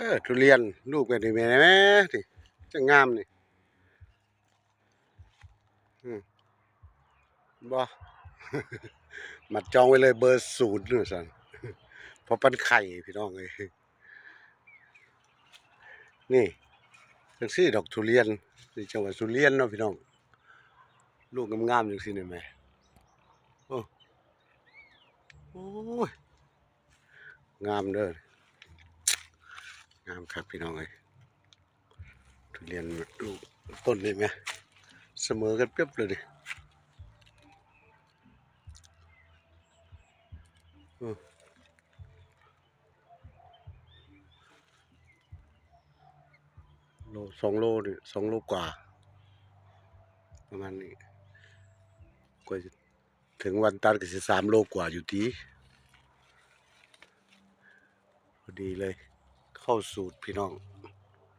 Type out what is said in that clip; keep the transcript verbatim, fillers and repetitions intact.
เออ ทุเรียนลูกแบบนี้แม่แม่นี่จะงามนี่ อืมบ่ มัดจองไว้เลยเบอร์ศูนย์ว่าซั่น เพราะปันไข่พี่น้องเอ้ย นี่จังซี่ดอกทุเรียน นี่จังหวัดสุรินทร์เนาะพี่น้อง ลูกงามๆจังซี่นี่แหม โอ้ โอ้ย งามเด้อ งามคักพี่น้องเอ้ย ทุเรียนลูกต้นนี่แหม เสมอกันเปียบเลยนี่ อืม โล สองโลนี่ สองโลกว่า ประมาณนี้ กว่าจะถึงวันตัดก็สิสามโลกว่าอยู่ติ พอดีเลย เข้าสูตรพี่น้อง